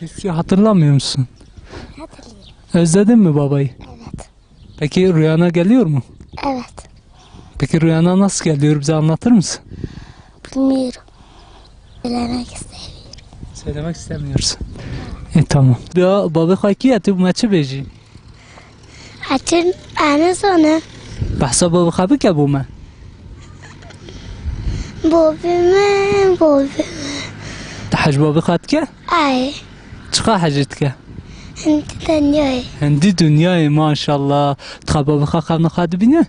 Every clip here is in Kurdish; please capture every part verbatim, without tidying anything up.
Hiçbir şey hatırlamıyor musun? Hatırlıyorum. Özledin mi babayı? Evet. Peki rüyana geliyor mu? Evet. Peki rüyana nasıl geliyor, bize anlatır mısın? Bilmiyorum. Söylemek istemiyorum. Söylemek istemiyorsun. E, tamam. Ya, babê xwe kî ye, tu bûme çi bêjî? Heçin, ez nizanim. Behsa babê xwe bike bûme. Babê min, babê min. Tu hej babê xwe dike? Ay. Çiqa hejê dike? Hindi dinyayê. Hindi dinyayê, maşallah. Tu xwe babê xwe xewna xwe dibîne?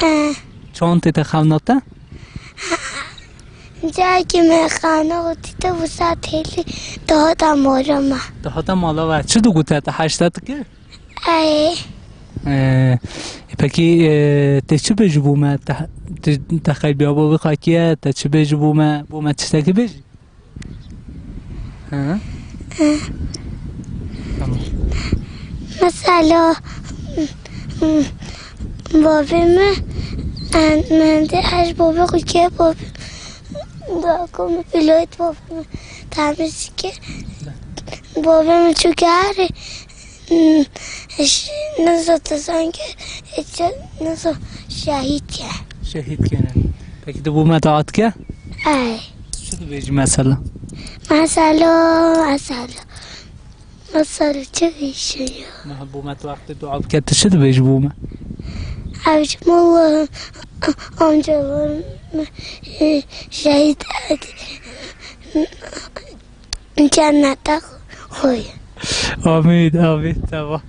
Eh. Çawan tê te xewna te? Cayekî me xana û dîte wisa têlî dihata mala me. Dihata mala we. Çi digute te, heşta dike? Ay. Ee, e, pekî, e, te çi bêjî bû me? Te, te, te xeybiya bo bixakiye, te çi bêjî bû me? Bû me tiştekî bêjî? Hı? Tamam. Mesela, bavê min, en, min de ez bavê xwe kê bavê. Da ku min pilot bavê min temiz kir. Bavê min çû gari, Hmm, ş-, nizo tu zanî, ê, çi, nizo şehîd ye. Şehîd kene. Peki tu bû me taat ke? Ay. Çi dibêjî mesela? Mesela, mesela. Mesela çi bêjî ya? Niha bû me tu wextê dua bike, tu çi dibêjî bû me? Ev ji Allah'ım amcalarım, e, şehit et. Cennete koy. Amin, amin, tamam.